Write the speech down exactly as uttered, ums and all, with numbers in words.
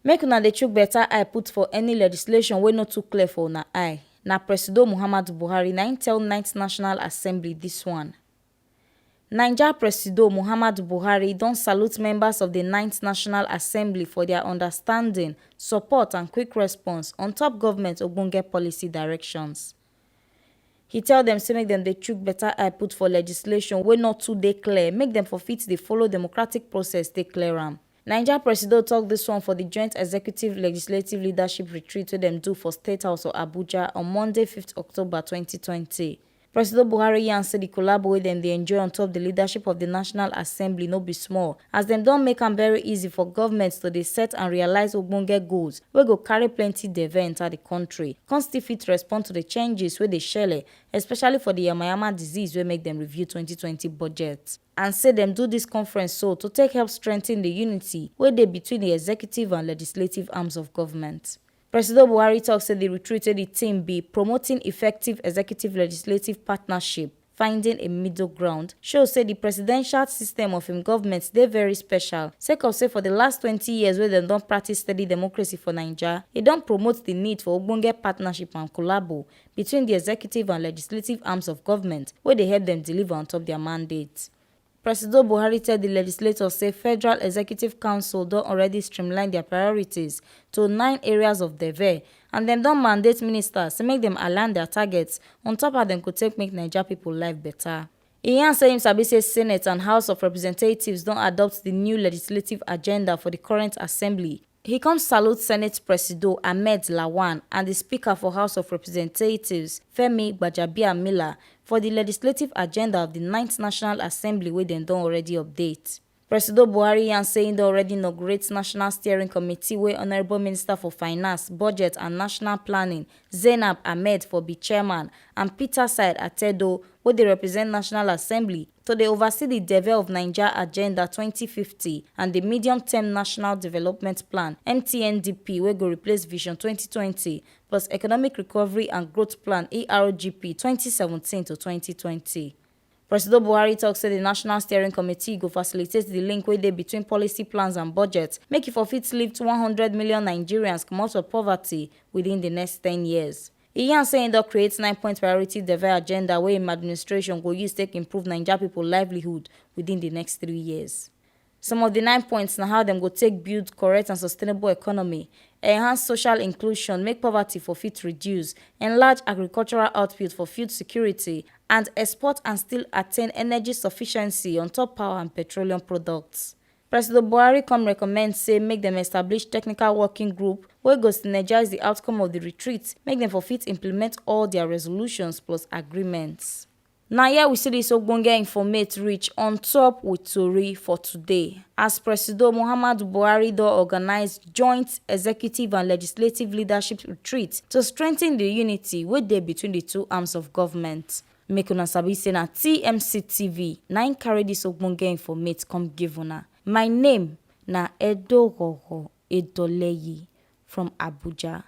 Make una dey chook better eye put for any legislation wey no too clear for una eye. Na Presido Muhammadu Buhari na im tell Ninth National Assembly this one. Naija Presido Muhammadu Buhari don salute members of the Ninth National Assembly for their understanding, support and quick response on top government ogbonge policy directions. He tell dem say make dem dey chook better eye put for legislation wey no too dey clear, make dem for fit dey follow democratic process take clear am. Naija Presido talk this one for the joint executive legislative leadership retreat wey dem do for State House for Abuja on Monday, fifth October twenty twenty. Presido Buhari yarn say the collabo wey dem dey enjoy on top the leadership of the National Assembly no be small, as dem don make am very easy for government to dey set and realize ogbonge goals wey go carry plenty deve enter the country, come still fit respond to the changes wey dey shele, especially for the yamayama disease wey make dem review twenty twenty budget. And say dem do this conference so to take help strengthen the unity wey dey between the executive and legislative arms of government. Presido Buhari talk say the retreat wey the theme be promoting effective executive legislative partnership, finding a middle ground, show say the presidential system of im government dey very special, sake of say for the last twenty years wey dem don practice steady democracy for Naija, e don promote the need for ogbonge partnership and collabo between the executive and legislative arms of government wey dey help dem deliver on top their mandate. Presido Buhari tell the legislators say Federal Executive Council don already streamline their priorities to nine areas of deve, and dem don mandate ministers say make dem align their targets on top how dem go take make Naija people life better. E yarn say im sabi say Senate and House of Representatives don adopt the new legislative agenda for the current assembly. He come salute Senate Presido Ahmed Lawan and the Speaker for House of Representatives, Femi Gbajabiamila, for the legislative agenda of the Ninth National Assembly wey dem don already update. Presido Buhari yarn say im don already inaugurate National Steering Committee wey Honourable Minister for Finance, Budget and National Planning, Zainab Ahmed, for be chairman, and Peter Said Atedo, wey dey represent National Assembly, to dey oversee the Deve of Naija Agenda twenty fifty and the Medium Term National Development Plan, M T N D P, wey go replace Vision twenty twenty, plus Economic Recovery and Growth Plan, E R G P, twenty seventeen to twenty twenty. Presido Buhari talk say the National Steering Committee go facilitate the link wey dey between policy plans and budget, make e for fit lift one hundred million Nigerians comot for poverty within the next ten years. E yarn say im don create nine-point priority deve agenda wey im administration go use take improve Naija people livelihood within the next three years. Some of the nine points na how dem go take build correct and sustainable economy, enhance social inclusion, make poverty for fit reduce, enlarge agricultural output for food security, and export and still attain energy sufficiency on top power and petroleum products. Presido Buhari come recommend say make dem establish technical working group wey go synergize the outcome of the retreat, make dem for fit implement all their resolutions plus agreements. Na here we see this ogbonge informate reach on top with tori for today, as Presido Muhammadu Buhari don organize joint executive and legislative leadership retreat to strengthen the unity wey dey between the two arms of government. Make una sabi say na T M C T V na im carry this ogbonge informate come give una. My name na Edo Roro Edoleyi from Abuja.